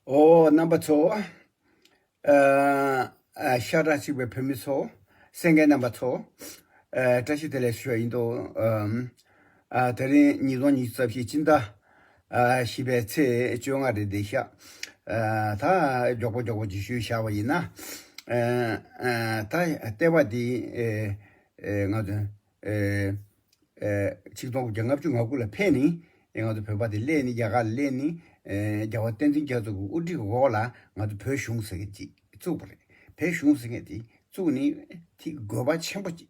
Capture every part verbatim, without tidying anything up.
ཨོ། རྣམ་པ་ཚོ། ཨ། ཨ། ཤ་ཁྲག་གཅིག་པའི་བོད་མི་ཚོ། གསན་མཁན་རྣམ་པ་ཚོ། ཨ། བཀྲ་ཤིས་བདེ་ལེགས་ཞུ་བ་ཡིན་འདུག་ཨམ། ཨ། དེ་རིང་ཉིས་སྟོང་ཉི་ཤུ་རྩ་བཞི་སྤྱི་ཟླ། ཨ། བཞི་པའི་ཚེས་བཅོ་ལྔ་རེད་འདི་ཤག་ཨ། ད་མགྱོགས་པོ་མགྱོགས་པོ་ཅིག་ཞུས་བཞག་པ་ཡིན་ན། ཨ། ཨ། ད་ལྟེ་བ་འདི། ཨེ། ཨེ། ང་ཚོ། ཨེ། ཨེ། ཆིག་སྟོང་དགུ་བརྒྱ་ལྔ་བཅུ་ང་དགུ་ལ་ཕེབས་ནས། ཨེ། ང་ཚོ་བོད་པ་དེ་སླེབས་ནས། རྒྱ་གར་ལ་སླེབས་ནས། ཨེ། རྒྱལ་བ་བསྟན་འཛིན་རྒྱ་མཚོ་གི་དབུ་ཁྲིད་འོག་ལ་ང་ཚོ་བོད་གཞུང་ཟེར་མཁན་ཅིག་བཙུགས་པ་རེད། བོད་གཞུང་ཟེར་མཁན་དེ་བཙུགས་ནས་དེ་དགོས་པ་ཆེན་པོ་ཅིག་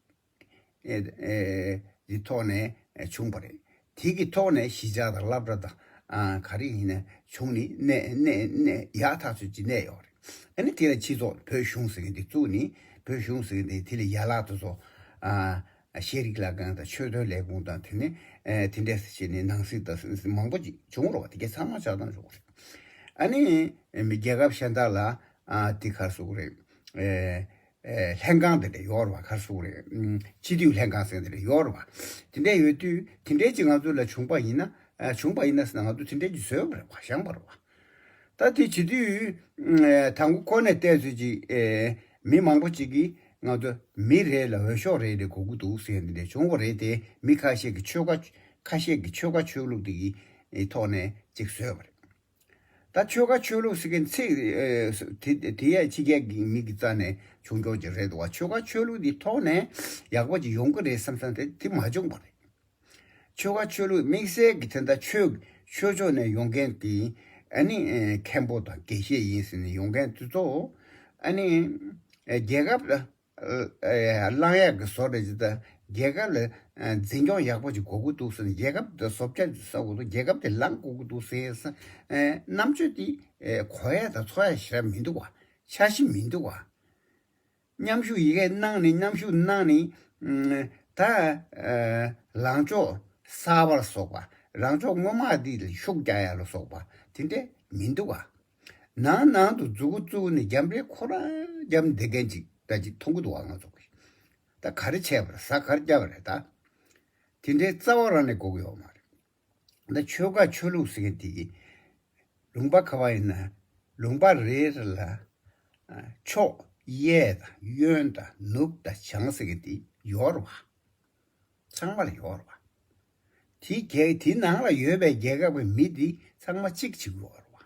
ཨེ། ཨེ། དེ་ཐོག་ནས་བྱུང་བ་རེད། དེ་གི་ཐོག་ནས་གཞིས་ཆགས་དང་སློབ་གྲྭ་དང་། ཨ། ག་རེ་ཡིན་ན་བྱུང་ནས་གནས་གནས་གནས་ཡག་ཐག་ཆོད་ཅིག་གནས་ཡོད་རེད། ཨ་ནི་དེ་ལ་སྤྱི་ཚོགས་བོད་གཞུང་ཟེར་མཁན་དེ་བཙུགས་ནས། བོད་གཞུང་ཟེར་མཁན་དེ་དེ་ལ་ཡན་ལག་དེ་ཚོ། ཨ། ཤེས་རིག་ལྷན་ཁང་དང་ཆོས་དོན་ལས་ཁུངས་དང་། དེ་ནས། ཨེ། དེ་འདྲས་བྱས་ནས་ནང་སྲིད་དང་མང་པོ་ཅིག་བྱུང་རོགས། དེ་གའི་ཚང་མ་ཆགས་སྡང་བྱུང་རེད། ཨ་ནི་མི་རྒྱལ་ཁབ་གཞན་དག་ལ། ཨ། དེ་ག་རེ་ཟེར་དགོས་རེད། ཨེ། ཨེ། ལྷན་ཁང་དེ་འདྲ་ཡོད་རེད་པ། ག་རེ་ཟེར་དགོས་རེད། ཨམ། སྤྱི་འཐུས་ལྷན་ཁང་ཟེར་དེ་འདྲ་ཡོད་རེད་པ། དེ་འདྲ་ཡོད་དུས་དེ་འདྲས་ཅིག་ང་ཚོ་ལ་བྱུང་པ་ཡིན་ན། ཨ། བྱུང་པ་ཡིན་ན་ཟེར་ན། ང་ཚོ་དེ་འདྲས་ཅིག་བཟོས་པ་རེད་པ། བཞེངས་པ་རེད་པ། ད་དེ་བྱེད་དུས། ཨེ། དང་པོ་ཁོ་ནས་བལྟས་ཚོད་ཅིག་ཨེ། མི་མང་པོ་ཅིག་གིས་ང་ཚོ་མི་རེ་ལ་འོས་ཤོག་རེ་རེ་དགོས་ཀྱི་འདུག་ཟེར་འདི་འདྲ་བྱུང་བ་རེད་དེ། མི་ཁ་ཤས་ཀྱིས་ཆོལ་ཁ། ཁ་ཤས་ཀྱིས་ཆོལ་ཁ་ཆོས་ལུགས་དེ་གི་ཐོག་ནས་ཅིག་བཟོས་པ་རེད། ད་ཆོལ་ཁ་ཆོས་ལུགས་ཟེར་མཁན་ཚིག་ཨེ། དེ་དེ་ཡང་ཕྱི་རྒྱལ་གྱི་མི་གི་རྩ་ནས་བྱུང་ཆོག་ཅིག་རེད་འདུག་པ། ཆོལ་ཁ་ཆོས་ལུགས་དེ་ཐོག་ནས་ཡག་པོ་ཅིག་ཡོང་གི་རེད་བསམ་བསམ་དེ་དེ་མ་བྱུང་བ་རེད། ཆོལ་ཁ་ཆོས་ལུགས་དམིགས་བསལ་གྱི་དེ་འདྲ་ཆོས་ཆོས་ཕྱོགས་ནས་ཡོང་མཁན་གྱི། ཨ་ནི་ཨེ། མཁན་པོ་དང་དགེ་བཤེས་ཡིན་ཟེར་ནས་ཡོང་མཁན་དེ་ཚོ། ཨ་ནི་ཨེ། རྒྱལ་ཁབ་ལ། ཨེ། བླང་ཡག་གི་བཟོ་འདྲ་ཅིག་དང་། རྒྱལ་ཁབ་ལ། ཨེ། འཛིན་སྐྱོང་ཡག་པོ་ཅིག་དགོས་ཀྱི་འདུག་ཟེར་ནས། རྒྱལ་ཁབ་དེ་བཟོ་བཅོས་ཅིག་བཟོ་དགོས་འདུག་རྒྱལ་ཁབ་དེ་ལངས་དགོས་ཀྱི་འདུག་ཟེར་ས། ཨེ། རྣམ་དཔྱོད་དེ། ཨེ། གོ་ཡ་དང་ཚོར་ཡ་ཞེ་དྲག་མི་འདུག་པ། འཆར་གཞི་མི་འདུག་པ། མཉམ་ཞུགས་ཡི་གེ་གནང་ནས། མཉམ་ཞུགས་གནང་ནས། ཨམ། ད། ཨ། ལངས་ཕྱོགས་གསར་པ་ལ་སོགས་པ། ལངས་ཕྱོགས་སྔོན་མ་འདི་ལ་ཤུགས་རྒྱག་ཡ་ལ་སོགས་པ་དེ་འདྲས་མི་འདུག་པ། ནང་ནང་དུ་མཛུ་གུ་བཙུགས་ནས་རྒྱབ་རེས་ཁོ་རང་རྒྱབ་བསྡད་མཁན་ཅིག་འདྲ་ཅིག་མཐོང་གི་འདུག་པ། ང་ཚོ་གིས་ད་ག་རེ་བྱས་པ་རེད། ཟ་ག་རེ་བརྒྱབ་པ་རེད། ད་དེ་འདྲའི་རྩ་བ་རང་ནས་གོ་གི་ཡོད་མ་རེད། ད་ཆོལ་ཁ་ཆོས་ལུགས་ཟེར་མཁན་དེ་གི་ལུང་པ་ག་པར་ཡིན་ན། ལུང་པ་རེ་རེ་ལ། ཨ། ཕྱོགས་གཡས་དང་གཡོན་དང་ནུབ་དང་བྱང་ཟེར་མཁན་དེ་ཡོད་རེད་པ། ཚང་མ་ལ་ཡོད་རེད་པ། དེ་རྒྱལ། དེ་ནང་ལ་ཡོད་པའི་རྒྱལ་ཁབ་ཀྱི་མི་དེ་ཚང་མ་གཅིག་བྱེད་དགོས་རེད་པ།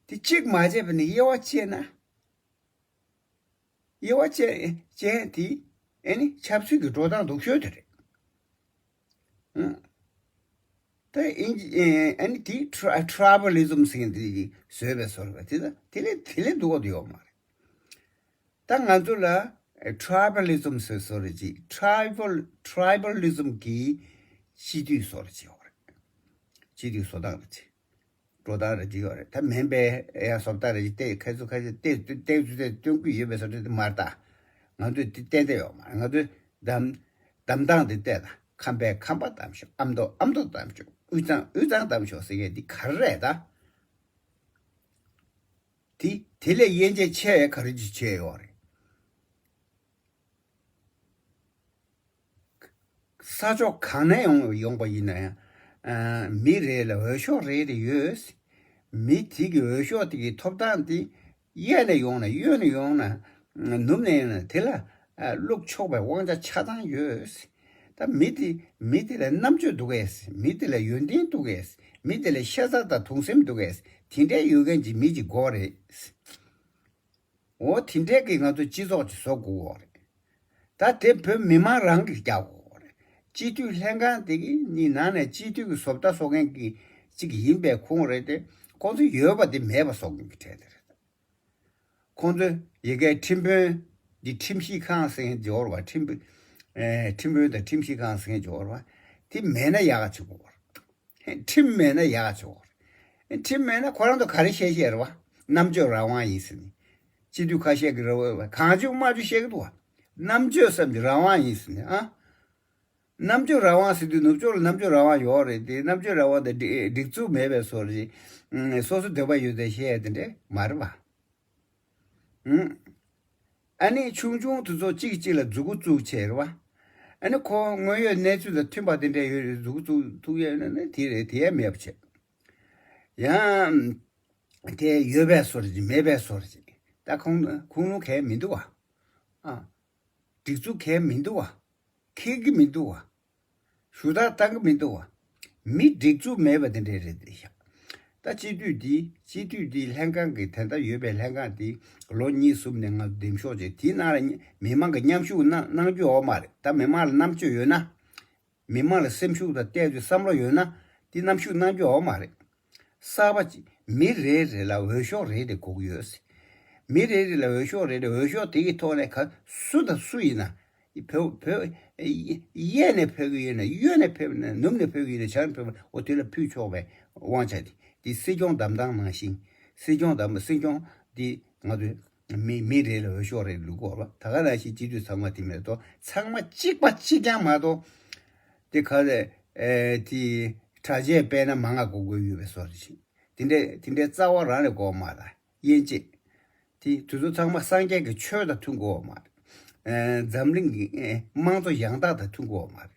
དེ་གཅིག་མ་བྱས་པ་ནས་དབྱེ་བ་ཕྱེ་ན། དབྱེ་བ་ཕྱེ་ཕྱེ་དེ། ཨ་ནི་ཆབ་སྲིད་ཀྱི་འགྲོ་སྟངས་སྡུག་ཤོས་དེ་རེད། ཨང་། ད་ཨིན་ཇི། ཨ་ནི་དེ་ཊ་ཊ་རའི་བལ་ཨི་ཛམ་ཟེར་མཁན་དེ་གིས་བཟོས་པའི་བཟོ་འདྲ་པ་དེ། ད་དེ་ལས་དེ་ལས་སྡུག་པ་དེ་ཡོད་མ་རེད། ད་ང་ཚོ་ལ་ཊ་རའི་བལ་ཨི་ཛམ་ཟེར་བཟོ་འདྲ་ཅིག་ཊ་རའི་བལ། ཊ་རའི་བལ་ཨི་ཛམ་གྱི་སྤྱི་འཐུས་བཟོ་འདྲ་ཅིག་ཡོད་རེད། སྤྱི་འཐུས་བཟོ་སྟངས་རེད་ཅིག་འགྲོ་སྟངས་རེ་ཅིག་ཡོད་རེད། ད་མིན་པའི་ཡང་བཟོ་ལྟ་རེ་ཅིག་བལྟས། ཁ་ཚུ་ཁ་ཤས་བལྟས་བལྟས་ཚུལ་དེ་སྟོན་གྱི་ཡོད་པའི་བཟོ་འདྲ་དེ་མ་རེད། ད་ང་ཚོས་དེ་བལྟས་བསྡད་ཡོད་མ་རེད། ང་ཚོས་གདམ་གདམ་སྟངས་དེ་བལྟས། ད་ཁམས་པས་ཁམས་པ་གདམ་ཤོག་ཨ་མདོ་ཨ་མདོ་གདམ་ཤོག་དབུས་གཙང་དབུས་གཙང་གདམ་ཤོག་ཟེར་མཁན་འདི་ག་རེ་རེད། ད་དེ་དེ་ལས་དབྱེ་འབྱེད་ཆེ་བ་ག་རེ་ཅིག་བྱས་ཡོད་རེད། ས་ཕྱོགས་གང་ནས་ཡོང་ཡོང་པ་ཡིན་ན་ཡང་། ཨ། མི་རེ་ལ་འོས་ཤོག་རེ་རེ་ཡོད། མི་དེ་གི་འོས་ཤོག་དེ་གི་ཐོབ་ཐང་དེ་གཡས་ནས་ཡོང་ན་གཡོན་ནས་ཡོང་ན་ནུབ་ནས་ཡོང་ན་དེ་ལ། ཨ། བླུག་ཆོག་པའི་དབང་ཆ་ཆ་ཚང་ཡོད། ད་མི་དེ་མི་དེ་ལ་རྣམ་དཔྱོད་འདུག་གས། མི་དེ་ལ་ཡོན་ཏན་འདུག་གས། མི་དེ་ལ་ཤ་ཚ་དང་དུང་སེམས་འདུག་གས། དེ་འདྲའི་ཡོད་མཁན་གྱི་མི་གཅིག་དགོས་རེད། འོ། དེ་འདྲའི་གི་ང་ཚོ་སྤྱི་ཚོགས་ཅིག་བཟོ་དགོས་རེད། ད་དེ་བོད་མི་མང་རང་གིས་རྒྱག་དགོས་རེད། སྤྱི་འཐུས་ལྷན་ཁང་དེ་གི་ནི་ནང་ནས་སྤྱི་འཐུས་ཀྱི་བཟོ་ལྟ་བཟོ་མཁན་གྱི་གཅིག་ཡིན་པའི་ཁོངས་རེད་དེ། ཁོང་ཚོ་ཡོད་པ་དེ་མེད་པ་བཟོ་མཁན་གྱི་གྲས་དེ་རེད། ཁོང་ཚོ་ཡ་གིའི་ཁྲིམས་དཔོན་གྱི་ཁྲིམས་ཞིབ་ཁང་ཟེར་མཁན་ཅིག་ཡོད་རེད་པ། ཁྲིམས་དཔོན། ཨེ། ཁྲིམས་དཔོན་དང་ཁྲིམས་ཞིབ་ཁང་ཟེར་མཁན་ཅིག་ཡོད་རེད་པ། དེ་མེད་ན་ཡག་ག་བྱེད་དགོས་རེད། ཁྲིམས་མེད་ན་ཡག་ཆོག་ཁྲིམས་མེད་ན་ཁོ་རང་ཚོ་ག་རེ་བཤད་བཤད་རེད་པ། རྣམ་དཔྱོད་རང་དབང་ཡིན་ཟེར་ནས། སྤྱི་འཐུས་ཁ་ཤས་ཀྱིས་རེད་པ། གང་བྱུང་མང་བྱུང་བཤད་ཀྱི་འདུག་པ། རྣམ་དཔྱོད་ཟེར་མཁན་དེ་རང་དབང་ཡིན་ཟེར་ནས། ཨ། རྣམ་དཔྱོད་རང་དབང་ཟེར་དུས་ནུབ་ཕྱོགས་ལ་རྣམ་དཔྱོད་རང་དབང་ཡོད་རེད་དེ། རྣམ་དཔྱོད་རང་དབང་དེ་སྒྲིག་སྒྲིག་འཛུགས་མེད་པའི་བཟོ་རེད། ཨང་། སོ་སོ་འདོད་པ་ཡོད་ཚད་བཤད་ཡ་དེ་འདྲ་མ་རེད་པ། ཨང་། ཨ་ནི་ཆུང་ཆུང་དེ་ཚོ་གཅིག་གཅིག་ལ་མཛུ་གུ་བཙུགས་བྱས་རེད་པ། ཨ་ནི་ཁོ་དངོས་ཡོད་གནས་ཚུལ་དང་མཐུན་པ་དེ་འདྲ་ཡོད་རེད། མཛུ་གུ་བཙུགས་ཐུབ་ཡ་ཡོད་ན་ནི་དེ་རེད། དེ་ཡ་མེད་པ་བྱས། ཡང་ དེ་ཡོད་པའི་བཟོ་འདྲ་ཅིག་མེད་པའི་བཟོ་འདྲ་ཅིག་ད་ཁུངས་ཁུངས་ལུང་གང་ཡང་མི་འདུག་བ། ཨ། སྒྲིག་འཛུགས་གང་ཡང་མི་འདུག་བ། འཁེལ་གྱི་མི་འདུག་བ། ཞུ་དག་བཏང་གི་མི་འདུག་བ། མི་སྒྲིག་འཛུགས་མེད་པ་དེ་འདྲས་རེད་དེ་ཤག་ད་སྤྱི་འཐུས་འདི་སྤྱི་འཐུས་འདི་ལྷན་ཁང་གི་དེ་འདྲ་ཡོད་པའི་ལྷན་ཁང་འདི་ལོ་གཉིས་གསུམ་ནས་ང་འདེམས་ཤོག་བྱས་དེའི་ནང་ལ་མི་མང་གི་མཉམ་ཞུགས་གནང་གནང་རྒྱུ་ཡོད་མ་རེད། ད་མི་མང་ལ་རྣམ་དཔྱོད་ཡོད་ན། མི་མང་ལ་སེམས་ཤུགས་དང་བལྟས་ཚོད་བསམ་བློ་ཡོད་ན་དེ་རྣམ་ཤུགས་གནང་རྒྱུ་ཡོད་མ་རེད། གསར་པ་ཅིག་མི་རེ་རེ་ལ་འོས་ཤོག་རེ་རེ་དགོས་ཀྱི་ཡོད། མི་རེ་རེ་ལ་འོས་ཤོག་རེ་རེ་འོས་ཤོག་དེ་གི་ཐོག་ནས་ག་སུ་དང་སུ་ཡིན་ན་བོད་བོད་གཡས་ནས་ཕེབས་ཀྱི་ཡོད་ན་གཡོན་ནས་ཕེབས་ན་ནུབ་ནས་ཕེབས་ཀྱི་ཡོད་ན་བྱང་ནས་ཕེབས་ན་འོ་དེ་ལ་ཕུལ་ཆོག་པའི་དབང་ཆ་དེ་དེ་སྲིད་སྐྱོང་བདམས་སྟངས་ནང་བཞིན་སྲིད་སྐྱོང་བདམས་སྲིད་སྐྱོང་དེ་ང་ཚོས། མི་མི་རེ་ལ་འོས་ཤོག་རེ་བླུག་གོ་ར། ད་ག་ནང་བཞིན་སྤྱི་འཐུས་ཚང་མ་དེ་མེད་དོ། ཚང་མ་གཅིག་པ་གཅིག་རྐྱང་མ་གཏོགས། དེ་ག་རེ། ཨེ་དེ་གྲྭ་ཆས་སྤེལ་ན་མང་ང་དགོས་དགོས་ཡོད་པའི་བཟོ་རེ་བཞིན། དེ་འདྲའི་དེ་འདྲའི་རྩ་བ་རང་ནས་དགོས་མ་རེད། དབྱེ་འབྱེད། དེ་དུས་ཚོད་ཚང་མ་སངས་རྒྱས་ཀྱི་ཆོས་དང་མཐུན་དགོས་མ་རེད། ཨེ་འཛམ་གླིང་གི་ཨེ་དམངས་གཙོ་ཡང་དག་དང་མཐུན་དགོས་མ་རེད།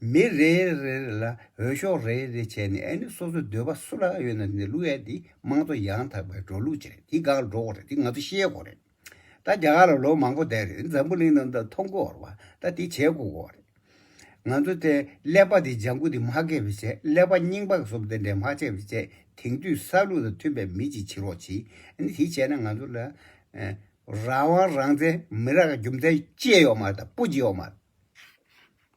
མི་རེ་རེ་ལ་འོས་ཤོག་རེ་རེ་བྱས་ནས་ཨ་ནི་སོ་སོའི་འདོད་པ་སུ་ལ་ཡོད་ན་དེ་བླུག་ཡས་འདི་དམངས་གཙོ་ཡང་དག་པའི་འགྲོ་ལུགས་ཅིག་རེད། དེ་སྒང་ལ་འགྲོ་དགོས་རེད། དེ་ང་ཚོ་ཤེས་དགོས་རེད། ད་རྒྱ་གར་ལ་ལོ་མང་པོ་བསྡད་རེད། འཛམ་བུ་གླིང་ནང་ད་མཐོང་གི་ཡོད་རེད་བ། ད་དེ་བྱེད་དགོས་ཀྱི་ཡོད་རེད། ང་ཚོ་དེ་ཀླད་པ་དེ་ལྗང་ཁུ་དེ་མ་སྐྱེས་པ་བྱས། ཀླད་པ་རྙིང་པ་གི་བཟོ་འདྲ་དེ་འདྲ་མ་སྐྱེས་པ་བྱས། དེང་དུས་ས་ལུགས་དང་མཐུན་པའི་མི་ཅིག་བྱེད་རོགས་གྱིས། ཨ་ནི་དེ་བྱས་ན་ང་ཚོ་ལ་ཨ་རང་དབང་རང་བཙན་མི་རག་གི་རྒྱུ་མཚན་ཅི་ཡང་ཡོད་མ་རེད། ད་སྤུ་ཅིག་ཡོད་མ་རེད།